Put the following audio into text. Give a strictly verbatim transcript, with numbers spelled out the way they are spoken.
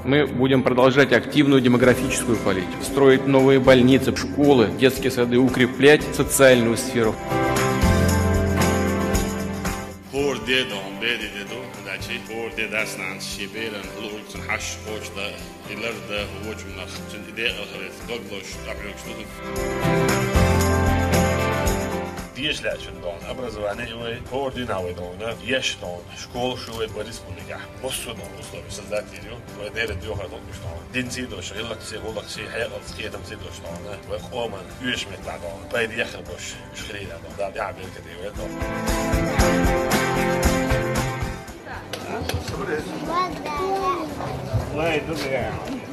Мы будем продолжать активную демографическую политику, строить новые больницы, школы, детские сады, укреплять социальную сферу. ХӀора де дон беди де ду, дачи, хӀора де дарс нанас ши беран луурцун хьаш кочда, илар да вочунах, цун иде алхарец, доглош, капрёкш туту. Деш лячун дон, образование вай, хӀора дина вай дон, еш дон, школа шу вай по республике. Массо дон условия создать ирю, вай дера дёха дон, что. Дин си дош, гӀиллакх си, гӀулакх си, хьекъал си, кхетам си дош дон, вай къоман, уьш мет дон, пайда яхар бош. Шхрина дон, да, да, беркате вай дон. Вай, да, да.